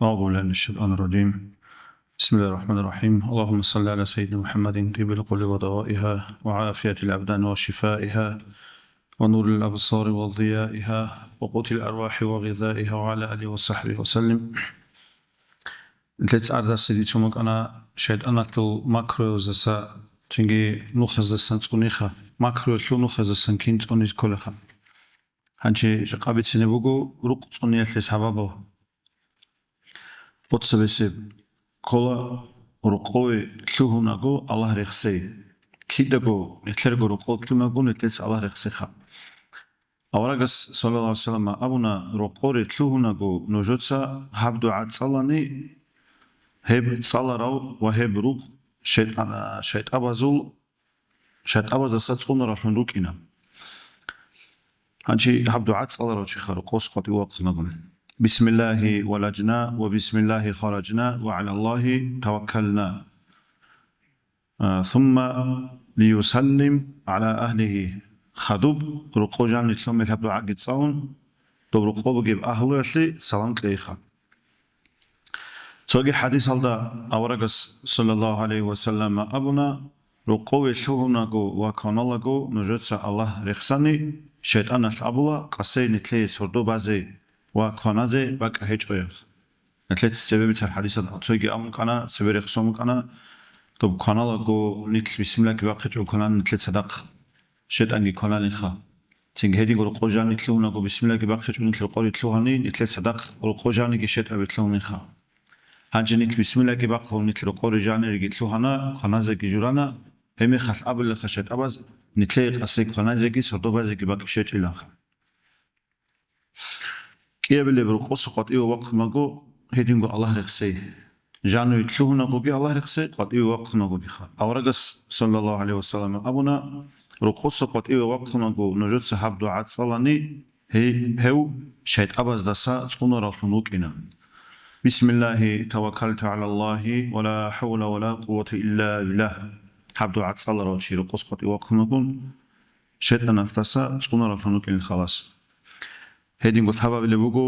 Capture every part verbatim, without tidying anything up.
أعوذ بالله من الشيطان الرجيم. بسم الله الرحمن الرحيم. اللهم صل على سيدنا محمد طب القلوب ودوائها وعافية الأبدان وشفائها ونور الأبصار وضيائها وقوت الأرواح وغذائها وعلى آله وصحبه وسلم. Лец ардасиди цумукана шайтӀаналъул макруялдаса, цинги нухаздасан цӀуниха, макруялъул нухаздасан кин цӀуниз кколеха. Гьанчи жакъа бицине буго рукъ цӀуниялъе сабабал. ТӀоцебесеб ккола рукъове лъугьунаго Аллагь рехсей. Кидаго нилъерго рукъов лъугьунаго нилъеца Аллагь рехсеха. Аварагас, саллаллагьу гӀалайгьи вассалам, абуна, рокъоре лъугьунаго нужеца гьаб дугӀа цӀалани, гьеб цӀаларав ва гьеб рукъ шайтӀа-, шайтӀабазул, шайтӀабаздаса цӀунаравлъун рукӀина. Гьанчи гьаб дугӀа цӀаларав чиха рокъос къватӀив вахъунагун: «Бисмиллагьи валажна ва бисмиллагьи харажна ва гӀалаллагьи таваккална». А, «Сумма лиюсаллим гӀала агьлигьи». Хадуб, рокъо жанир лъун мел гьаб дугӀаги цӀалун, доб рокъо бугеб агьлуялъе салам кьейха. Цоги хӀадисалда аварагас, саллаллагьу гӀалайгьи вассалам, абуна, рокъове лъугьунаго ва кваналаго нужеца Аллагь рехсани, шайтӀаналъ абула, къасей нилъее сордо базе ва кваназе бакӀ гьечӀоян. Нилъеца цебе бицар хӀадисалда цойги абун кӀана, цебе рехсон кӀана, доб кваналаго нилъ бисмиллагьги бахъичӀо кванан нилъеца дагъ шайтӀанги квананиха. Цинги гьединго рокъо жанир лъугьунаго бисмиллагьги бахъичӀо нилъ рокъоре лъугьани, нилъеца дагъ рокъо жанирги шайтӀаби лъугьуниха. Гьанже нилъ бисмиллагьги бахъун нилъ рокъоре жаниреги лъугьана, кваназеги журана, гьебмехалъ абулелха шайтӀабаз нилъее къасей кваназеги сордо базеги бакӀ щечӀиланха. КӀиабилеб рокъоса къватӀиве вахъунаго, гьединго Аллагь рехсей. Жануе лъугьунагоги Аллагь рехсей, къватӀиве вахъунагогиха. Аварагас, саллаллагьу гӀалайгьи вассалам, абуна, рокъоса къватӀиве вахъунаго нужеца гьаб дугӀа цӀалани, гьей, гьев шайтӀабаздаса цӀунаравлъун вукӀина. «Бисмиллагьи таваккалту гӀалаллагьи ва ла хӀавла ва ла къуввата илла биллагь». Гьаб дугӀа цӀаларав чи рокъос къватӀиве вахъунагун, шайтӀаналдаса цӀунаравлъун вукӀин халас. Гьединго лъабабилеб буго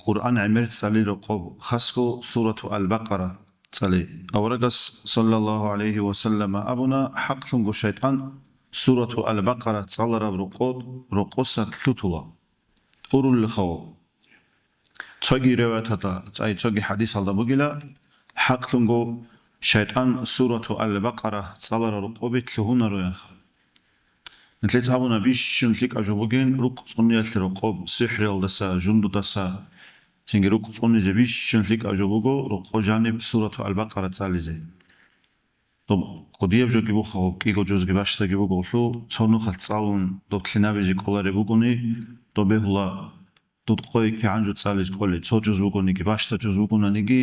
Къуръан гӀемер цӀали рокъоб, хасго сурату Ал-Бакъара цӀали. Аварагас, саллаллагьу гӀалайгьи вассалам, абуна, хӀакълъунго шайтӀан сурату Ал-Бакъара цӀалараб рокъо, рокъоса лъутула, тӀурулелха. Цоги риваяталда, ай, цоги хӀадисалда бугила, хӀакълъунго шайтӀан сурату Ал-Бакъара цӀалараб рокъоби лъугьунарояха. Нилъеца абуна бищун лъикӀаб жо бугин рукъ цӀуниялъе рокъоб, сихӀриялдаса, жундудаса, цинги рукъ цӀунизе бищун лъикӀаб жо буго рокъо жаниб сурату Ал-Бакъара цӀализе. Доб кӀудияб жоги буха, гьоб кӀиго жузги бащдаги буго гьелъул, цо нухалъ цӀалун, доб лъинабизе кӀолареб бугони, доб бегьула дуд къое кигӀан жо цӀализ кӀолей, цо жуз бугониги, бащда жуз бугонаниги,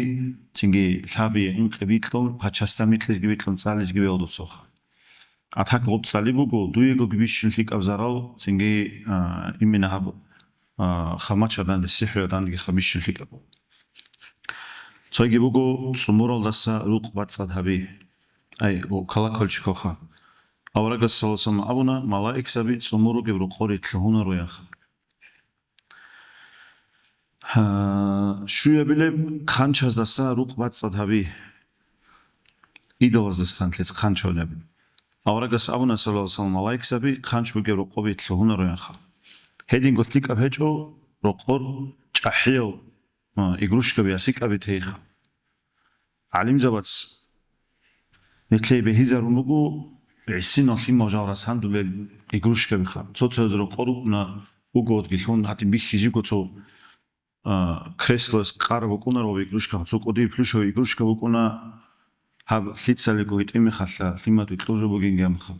цинги лъабие ункъи бикьун, пачасда микьизги бикьун цӀализги бегьула дуцаха. А так гъуб цӀали буго, дуего бищун лъикӀаб зарал, цинги, а, имина гьаб, а, хамачаданде, сихӀриядандеги хабищун лъикӀаб. Цойги буго цӀумуралдаса рукъ бацӀцӀад гьаби. Ай, о, колокольчикалха. Аварагас саллаллагьу гӀалайгьи вассалам абуна, малаикзаби цӀумуругеб рокъоре лъугьунарояха. Гьа, щуябилеб хъанчаздаса рукъ бацӀцӀад гьаби. Идолаздаса хъанлъец хъанчавнаб. Аварагас абуна, саллаллагьу гӀалайгьи вассалам, малаикзаби хъанч бугеб рокъоби лъугьунароянха. Гьединго лъикӀаб гьечӀо рокъор чӀахӀиял, а, игрушкаби, ясикӀаби тейха. ГӀалимзабац нилъее бегьизарун буго гӀисинал лъимал жал расандулел игрушкабиха. Цо-цояз рокъор рукӀуна, угодги лъун, гьатӀи бихьизего цо, а, креслояс къараб букӀунаро игрушка, цо кӀудияб плюшевый игрушка букӀуна, гьаб лъицалиго гьитӀимихалъа, лъимаду кьужу бугингамха.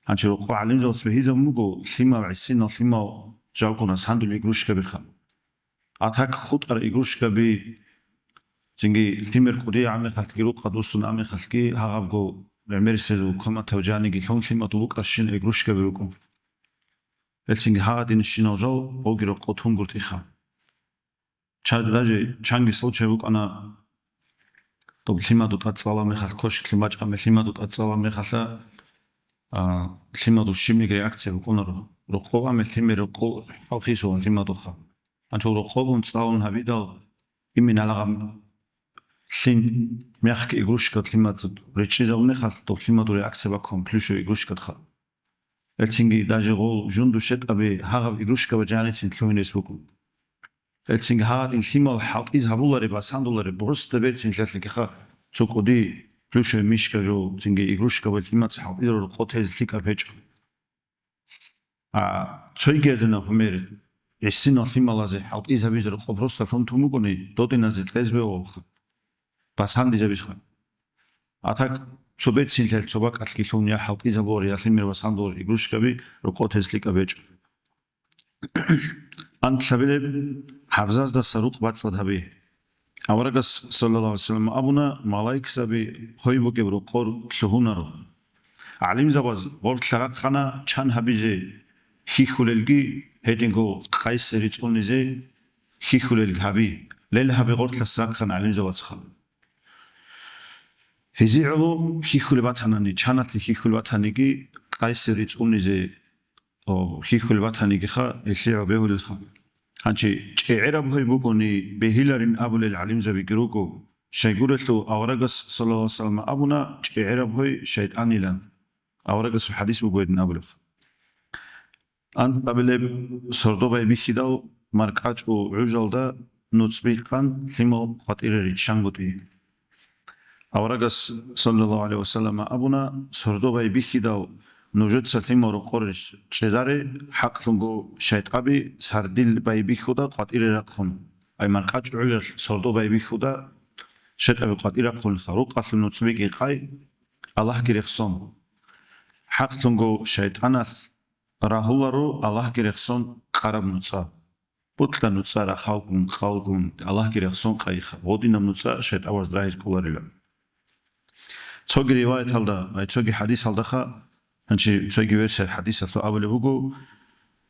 Гьанчи рокъо гӀалимзабац бегьизабун буго лъимал, гӀисинал лъимал жавгун расандул игрушкабиха. А так хутӀар игрушкаби, цинги лъимер кӀудияй гӀамехалъги, рукъа дусун гӀамехалъги, гьагъабго гӀемерисезул коматав жаниги лъун лъимадул рукӀарщин игрушкаби рукӀун. Гьелцинги гьагъадинищинал жал гъоги рокъо тунгуртӀиха. Ча-, даже чанги случай букӀана, доб лъимаду тӀад цӀалаб мехалъ, кошеклъи бачӀа мехалъ лъимаду тӀад цӀалаб мехалъа, а, лъимаду щибниги реакция букӀунаро. Рокъоб амел лъимер рокъо хӀалхисула лъимадуха. Гьанчо рокъобун цӀалун гьабидал, Имин гьалагъан лъим мягкий игрушка лъимад ричӀчӀизабун мехалъ, доб лъимадул реакция баккун плюшевый игрушкаха. Элцинги даже гъол жунду щетӀаби гьагъаб игрушкаба жаницин лъугьинес букӀун. Элцинги гьагъадин лъимал хӀалтӀиз гьабулареб ва сандулареб просто берцинлъалъикиха цо кӀуди плюшевый мишка жо, цинги игрушкаба лъимаца хӀалтӀизарул къо тезе лъикӀаб гьечӀо. А, цойги язина гьумер, гӀисинал лъималазе хӀалтӀиз гьабизе рукъо просто лъун тун бугони, додиназе кьезбе вавха, басандизабизха. А так, цо берцинлъал цо бакӀалъги лъун я хӀалтӀиз гьабуар, я лъимер басандулар игрушкаби рукъо тезе лъикӀаб гьечӀо. Анлъабилеб гьабзаздаса рукъ бацӀцӀад гьабе. Аварагас, саллаллагьу гӀалайгьи вассалам, абуна, малаикзаби гьой бугеб рокъор лъугьунаро. ГӀалимзабаз гъорлъа рахъана чан гьабизе хьихьулелги, гьединго къайсе рицӀунизе хьихьулелги гьаби, лел гьаби гъорлъас рахъана гӀалимзабацха. Гьезие гӀоло хьихьулеб батанани, чаналъе хьихьулеб батаниги, къайсе рицӀунизе О, хьихьулеб батанигиха, гьелъие гьаб бегьулелха. Гьанчи чӀегӀераб гьой букӀуни бегьиларин абулел гӀалимзабиги руго. Щайгурелъул аварагас, саллаллагьу гӀалайгьи вассалам, абуна, чӀегӀераб гьой шайтӀанилан. Аварагасул хӀадис буго гьедин абулеб. Анкьабилеб сордо байбихьидал маркӀачӀул гӀужалда нуцӀби къан лъимал къватӀире риччангутӀи. Аварагас, саллаллагьу гӀалайгьи вассалам, абуна, сордо байбихьидал нужеца лъимал рокъор чӀезаре, хӀакълъунго шайтӀаби сардил байбихьуда къватӀире рахъун. Ай маркӀачӀ гӀужалъ сордо байбихьуда шайтӀаби къватӀире рахъунха, рукъалъул нуцӀбиги къай, Аллагьги рехсон. ХӀакълъунго шайтӀаналъ рагьуларо Аллагьги рехсон къараб нуцӀа. БутӀа нуцӀа рахъалгун, халгун, Аллагьги рехсон къайиха, гъодинаб нуцӀа шайтӀаваз рагьиз кӀоларила. Цоги риваяталда, ай, цоги хӀадисалдаха, гьанчи цоги версия хӀадисалъул абулеб буго,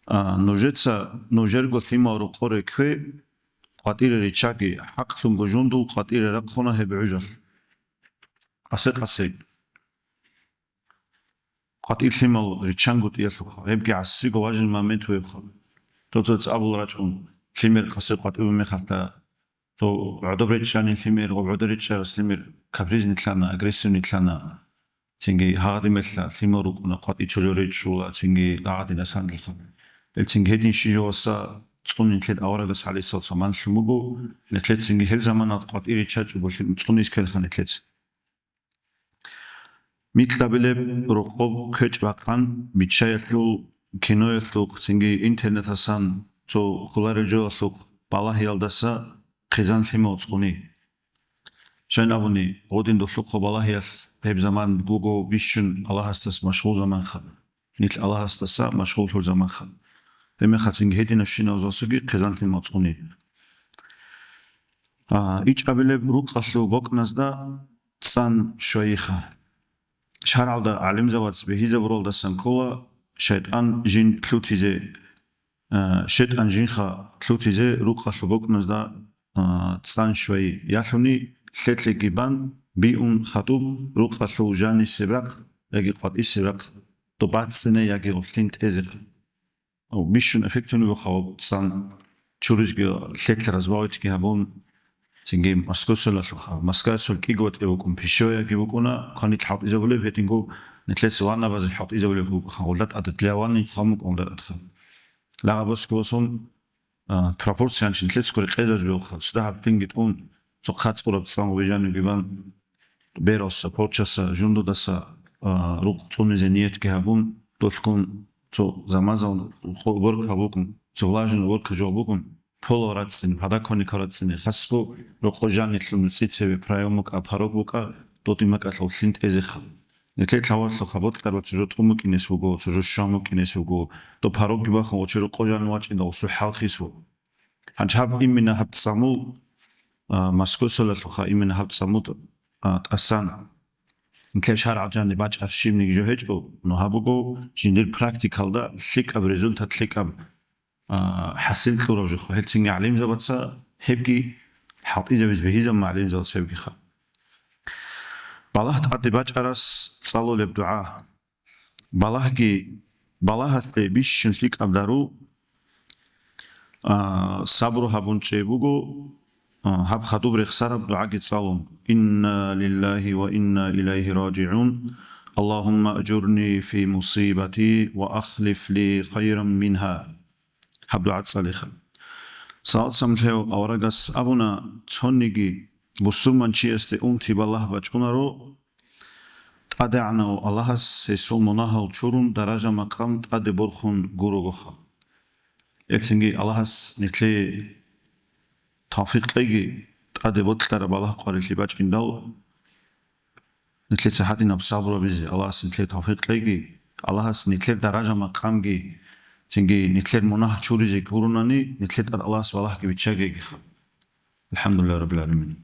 а, нужеца нужерго лъимал рокъоре ккве, къватӀире риччаги, хӀакълъунго жундул къватӀире рахъуна гьеб гӀужалъ. Къасе-къасе. КъватӀир лъимал риччангутӀиялъулха, гьебги гӀасиго важный момент вебха. Доцаца абул рачӀун, лъимер къасе къватӀиве мехалъа, то гӀодоб речӀчӀани лъимер, гъоб гӀодор речӀчӀарас лъимер капризный лъана, агрессивный лъана, цинги гьагъадимелъа лъимал рукӀуна, къватӀи чожо речӀчӀула, цинги дагъадин асанлъа. Элцинги гьедин щижаваса цӀунин лъед аварагас гӀалайгьиссалату вассалам лъун буго, нилъецинги гьеб заманалъ къватӀи риччачӀого лъим цӀунис ккелха нилъец. Микьабилеб рокъоб квечӀ бахъан биччаялъул, киноялъухъ, цинги интернетасан цо хьуларел жоялъухъ балагьиялдаса хъизан лъимал цӀуни. Щайин абуни, гъодин долъухъа балагьиялъ гьеб заман буго бищун Аллагьасдас машгъул заманха. Нилъ Аллагьасдаса машгъуллъул заманха. Гьебмехалцинги гьединабщинаб залсуги хъизан лъимал цӀуни. А, ичӀабилеб рукъалъул бокӀназда цӀан щвайиха. ШаргӀалда гӀалимзабац бихьизабуралдасан ккола шайтӀан жин лъутизе, а, шайтӀан жинха лъутизе рукъалъул бокӀназда, а, цӀан щвайи, ялъуни лъелъеги бан, биун хадуб рукъалъул жанисеб рахъ яги къватӀисеб рахъ доб бацӀцӀине яги гъулъин тӀезе. Бищун эффективный буха ва цӀан чуризги лъелъ разбавитьги гьабун, цинги Москосалалъуха. Москосал кӀиго ватӀи букӀун, пищеваяги букӀуна, кванил хӀалтӀизабулеб, гьединго нилъеца ваннабазе хӀалтӀизабулеб букӀуха. Гъулда тӀад для ванни хъван букӀун гъулда тӀадха. Лагъа Москосун, а, пропорциянчи нилъецаго рекъезабизе букӀуха. Цуда гьаб динги тӀун, цо хъацӀураб цӀан гъубижанивги бан, бералса, порчаса, жундудаса, а, рукъ цӀунизе ниятги гьабун, долъгун цо замазал уборка букӀун, цо влажный уборка жо букӀун, поло рацӀцӀин, подоконник рацӀцӀин, хасго рокъо жанилъун цӀицеве проем букӀа, порог букӀа, додимакӀалъул лъин тӀезеха. Нилъер лъавалъухъа бокьарба цо жо тӀун букӀинес буго, цо жо щван букӀинес буго, доб порогги бахун гъочи рокъо жан вачӀиндал гъосул хӀалхис вуго. Гьанже гьаб имина гьаб цӀамул, а, Москосалалъуха имина гьаб цӀамул, а, тӀасан. Нилъер шаргӀал жаниб бачӀар щибниги жо гьечӀо, но гьаб буго жиндир практикалда лъикӀаб результат, лъикӀаб, а, хӀасил кьураб жоха. Гьелцинги гӀалимзабаца гьебги хӀалтӀизабиз бегьизаб гӀалимзабаца гьебгиха. Балагь тӀаде бачӀарас цӀалулеб дугӀа. Балагьги, балагьалъе бищун лъикӀаб дару, а, сабру гьабун чӀей буго, гьаб хадуб рехсараб дугӀаги цӀалун: «Инна лиллагьи ва инна илайгьи ражигӀун. Аллагьумма ажурни фи мусибати ва ахлиф ли хайран мингьа». Гьаб дугӀа цӀалиха. Салат-салам лъев аварагас абуна: цониги бусурманчиясде унти балагь бачӀунаро, ТӀадегӀанав Аллагьас гьесул мунагьал чурун, даража-макъам тӀаде борхун гурогоха. Гьелцинги Аллагьас нилъее тавфикъ кьеги, тӀаде бокьараб балагь-къварилъи бачӀиндал, нилъеца гьадинаб сабру гьабизе Аллагьас нилъее тавфикъ кьеги, Аллагьас нилъер даража-макъамги, цинги нилъер мунагь чуризе гурунани, нилъер тӀад Аллагьас балагьги биччагейгиха. АлхӀамдулиллагьи раббил гӀаламин.